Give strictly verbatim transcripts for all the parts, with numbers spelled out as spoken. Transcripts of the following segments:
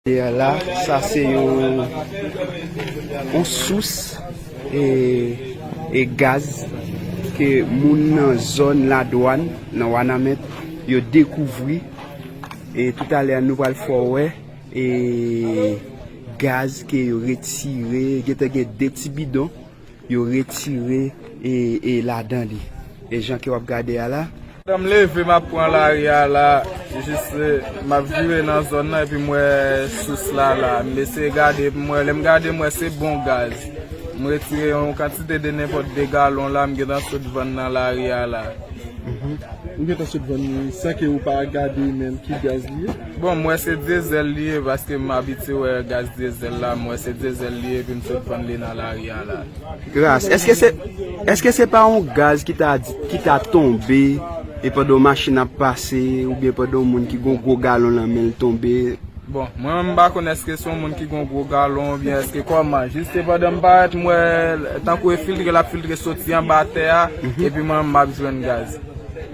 Kote a la, sa se yon, yon sous e, e gaz ke moun nan zòn Ladwàn, nan Wanament, yo dekouvri. E toutalè a, nou pral fè w wè e gaz ke yo retire, gentan gen de ti bidon, yo retire e, e ladan li. E jan ke w ap gade a la. Pandan m leve, m ap pran lari a la, jis, e, m ap vire nan zòn nan, epi m wè sous la la. M eseye gade, epi m wè, lè m gade, m wè se bon gaz. M retire yon kantite de nenpòt de galon la, m gentan sot vann nan lari a la. Mhm. Ou gentan sot vann li san ke ou pa gade menm ki gaz li ye? Bon, m wè se dyezèl li ye, paske m abitye wè gaz dyezèl la, m wè se dyezèl li ye, epi m sot vann li nan lari a la. Gras, èske se, èske se pa yon gaz ki ta di, ki ta tonbe, e pandan yon machin ap pase, oubyen pandan yon moun ki gon gwo galon nan men l tonbe? Bon, mwen menm m pa konn èske se yon moun ki gon gwo galon oubyen èske kòman. Jis se pandan m parèt, m wè tankou e filtre l ap filtre soti anba tè a, epi mwen menm m ap jwenn gaz.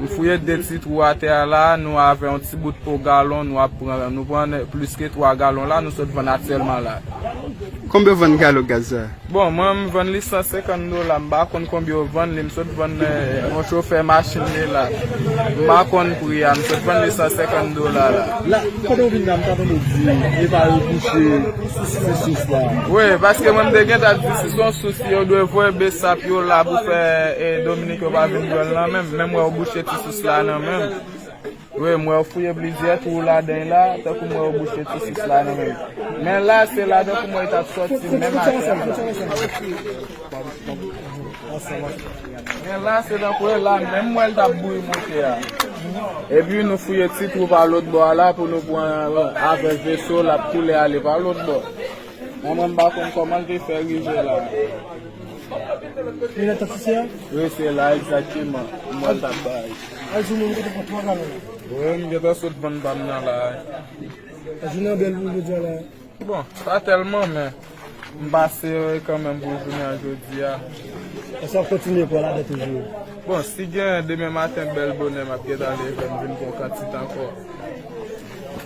M fouye de ti twou atè a la, nou avè yon ti bout po galon, nou ap pran, nou pran plis ke twa galon la, nou sot vann aktyèlman la. Konbyen w vann galon gaz sa? Bon, mwen, m vann li san senkant dola, m pa konn konbyen yo vann li, m sot vann, eh, yon chofè machin li la. M pa konn pri a, m sot vann li san senkant dola la. La, pandan w vin la, m ta tande w di, e pa yo bouche ti sous la. Wi, paske mwen, m te gentan di, si se yon sous, yo dwe voye besap yo la pou fè, eh, Dominik yo pa vin bwè l nan menm. Men m wè yo bouche ti sous la nan menm. Wi, m wè yo fouye plizyè twou ladan l la, tankou m wè yo bouche ti sous la nan menm. Men la, se ladan pou mwen li t ap soti menm atè a la. Men la, se tankou e la menm m wè l t ap bouyi monte a. Epi nou fouye ti twou pa lòt bò a la pou nou pran avè veso, l ap koule ale pa lòt bò. Mwen, mwen, m pa konn kòman l te fè rive la. Li nan tansisyen an? Wi, se la egzakteman. Mwen, l t ap bay. Al sou moun kote pran twa galon. Wi, m gentan sot vann pa m nan la. Jounen an bèl pou jodi a la. Bon, pa tèlman, men m pase kanmenm pou jounen an jodi a. Èske w ap kontinye pran ladan toujou? Bon, si gen demen maten bèl bonè, m ap gentan leve, m vin pran kantite ankò.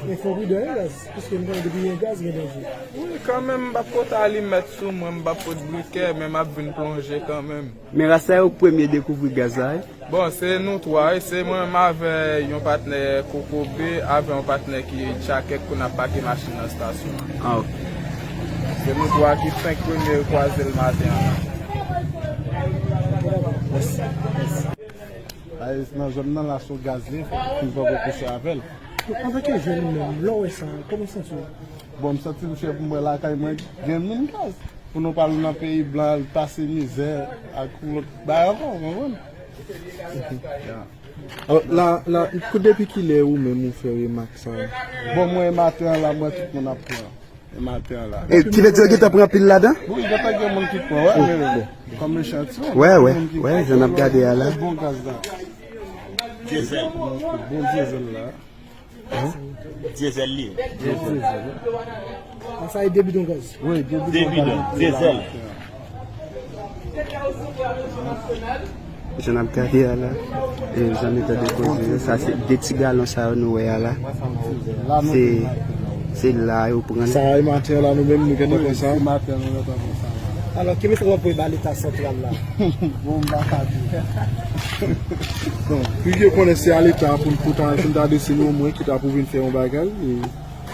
Men fò w pridan, wi, gaz, piske m konnen depi gen gaz, gen danje. Wi, kanmenm, m p ap pot alimèt sou mwen, m p ap pot brikè, men m ap vin plonje kanmenm. Men rasta yo premye dekouvri gaz la, wi. Bon, se nou twa, wi, se mwen menm avè yon patnè Kokobe, avè yon patnè ki Tchakèk pou n ap pake machin nan estasyon an. Ah, ok. Se nou twa ki fenk premye kwaze l maten an. Mèsi, mèsi. Ay, nan zòn nan la, se yon gaz li, m poko kouche avè l. Antanke jèn ou menm, lè w wè sa, kòman w santi w? Bon, m santi m chè pou m wè lakay mwen gen moun gaz. Pou nou pa al nan peyi blan, al pase mizè ak lòt bagay ankò, w konprann? Ya. Alò, la, la, kou depi kilè ou menm ou fè remak sa a? Bon, mwen, e maten an la, m wè tout moun ap pran. E maten an la. E, ki vle di yo gentan pran pil ladan? Wi, gentan gen moun ki pran, wè, men kòm echantiyon, wè, wè, gen moun ki wè, pran, jan n ap gade a la. Bon gaz la. Dyezèl. Bon dyezèl la. Dyezèl li ye. Dyezèl. An sa e de bidon gaz. Wi, de bidon gaz. De bidon, dyezèl. Jan n ap gade a la, e jan n tande koze yo, sa se de ti galon sa yo nou wè a la. Se, se la yo pran l. Sa e maten la nou menm nou gentan pran sa. Wi, se maten nou gentan pran sa. Alò, ki mesaj w ap voye ba Leta santral la? Bon, m pa ka di. Bon, pi ke konnen se a Leta pou l pou ta, pou l ta deside omwen ki ta pou vin fè yon bagay. E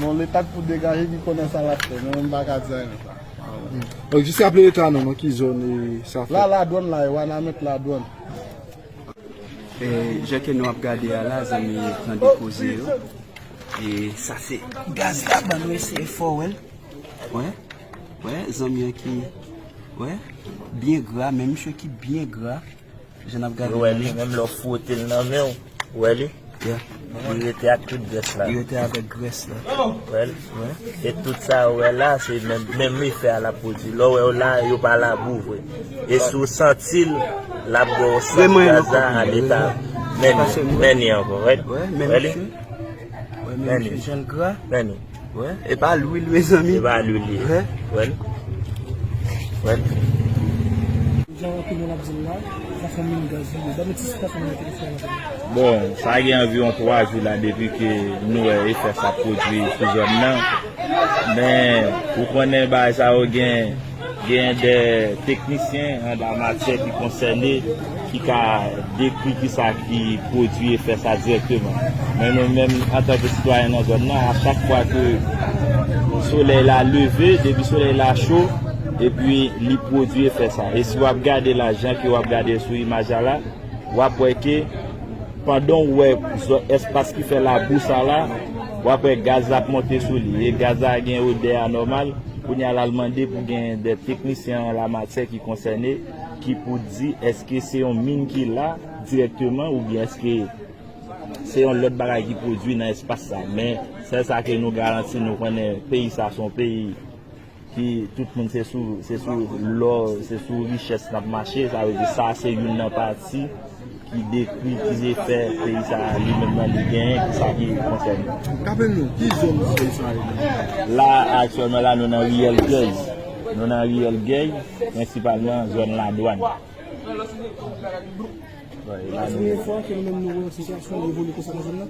bon, Leta k pou degaje ki konnen sa l ap fè, men mwen m pa ka di anyen sa. Donk, jis raple Leta non, nan ki zòn e sa fèt? La, Ladwàn la, e Wanament Ladwàn. E, jan ke nou ap gade a la, zanmi, tande koze yo. E sa se gaz la, ban nou eseye fè w wè l. Wè, wè, zanmi an ki, wè, byen gra, men misye ki byen gra. Jan n ap gade la. Ou wè li, menm lè w fwote l nan men w, ou wè li? Yeah. Li rete ak tout grès la. Li rete avèk grès la. Wè l? Wè. E tout sa ou wè la, se menm, menm efè a l ap pwodui. Lè w wè yo la, yo pa labou vre. E si w santi l, l ap ba w sant gaz la a Leta. Men li, men li ankò, wè l? Wè li? Wè, men misye jèn gra. Men li. Wè, e pa lwil, mezanmi. E pa lwil li ye. Wè. Wè. Wè. Jan anpil moun ap di l la, sa se yon min gaz li ye. Ban nou ti sitasyon nan telefòn nan. Bon, sa gen anviwon twa jou la depi ke nou wè efè sa pwodui sou zòn nan. Men, ou konnen bagay sa yo gen, gen de teknisyen an la matyè ki konsène, ki ka dekri kisa ki pwodui efè sa dirèkteman. Men nou menm, antanke sitwayen nan zòn nan, a chak fwa ke solèy la leve, depi solèy la cho, epi li pwodui efè sa. E si w ap gade la, jan ke w ap gade sou imaj la la, w ap wè ke pandan w wè zò-, espas ki fè labou sa la, w ap wè gaz la ap monte sou li. E gaz la gen odè anòmal. Kounye a la, l mande pou gen de teknisyen an la matyè ki konsène, ki pou di èske se yon min ki la dirèkteman oubyen èske se yon lòt bagay ki pwodui nan espas sa. Men, sèl sa ke nou garanti, nou konnen peyi sa se yon peyi ki tout moun se sou, se sou lò, se sou richès n ap mache. Sa vle di sa se youn nan pati ki dekri ki efè peyi sa li menm nan li genyen, ki sa ki konsène. Raple nou, ki zòn peyi sa ye la? La, aktyèlman la, nou nan Riyèl Gèy. Nou nan Riyèl Gèy, prensipalman zòn Ladwàn. Wè, e la nou. Premye fwa ke nou menm nou wè yon sitiyasyon evolye konsa nan zòn nan?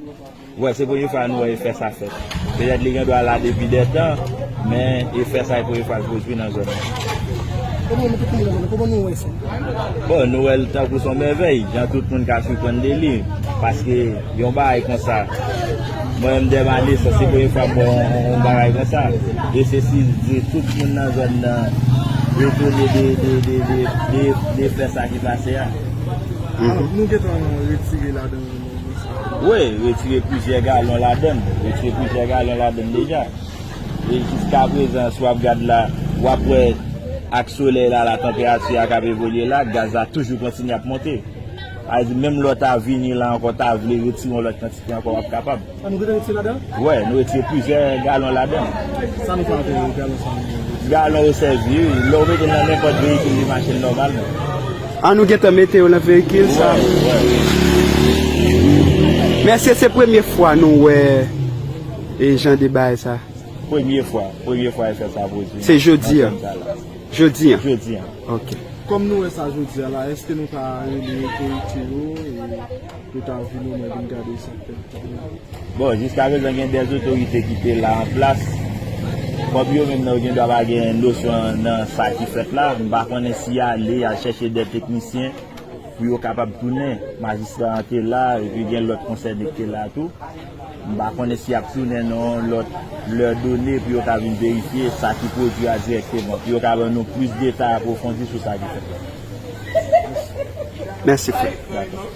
Wè, se premye fwa nou wè efè sa fèt. Petèt li gen dwa la depi de tan, men efè sa e premye fwa l pwodui nan zòn nan. Kòman nou tout moun nan zòn nan, kòman nou wè sa? Bon, nou wè l tankou se yon mèvèy, jan tout moun ka siprann de li, paske yon bagay konsa, mwen menm de ma nesans, se premye fwa m wè yon, yon, yon bagay konsa. E se si di tout moun nan zòn nan etone de, de, de, de, de, de fè sa ki pase a. Alò, nou gentan retire ladan. Wi, retire plizyè galon ladan l. Retire plizyè galon ladan l deja. E jiska prezan, si w ap gad la, w ap wè ak solèy la, la tanperati a k ap evolye la, gaz la toujou kontinye ap monte. Sa vle di, menm lè w ta vini la ankò, ta vle retire yon lòt kantite ankò, w ap kapab. Sa nou gentan retire ladan? Wi, nou retire plizyè galon ladan. Sa nou fè avè galon sa nou? Galon yo sèvi, wi. Lè w mete l nan nenpòt veyikil, li mache nòmalman. An nou gentan mete yo nan veyikil sa. Wè, wè. Men èske se premye fwa nou wè e jan de bagay sa? Premye fwa, premye fwa efè sa pwodui. Se jodi a? Nan zòn sa la. Jodi a? Jodi a. Ok. Kòm nou wè sa jodi a la, èske nou ka rele otorite yo e yo ta vin omwen vin gade sa k fèt? Bon, jiska prezan gen de otorite ki te la an plas. Kòm yo menm nan yo gen dwa pa gen nosyon nan sa ki fèt la, m pa konnen si y ale, y al chèche de teknisyen pou yo kapab tounen. Majistra an te la, epi gen lòt konsène ki te la tou. M pa konnen si y ap tounen nan yon lòt lè done pou yo ka vin verifye sa ki pwodui a dirèkteman, pou yo ka ban nou plis detay apwofondi sou sa ki fèt la. Mèsi, frè. Dakò.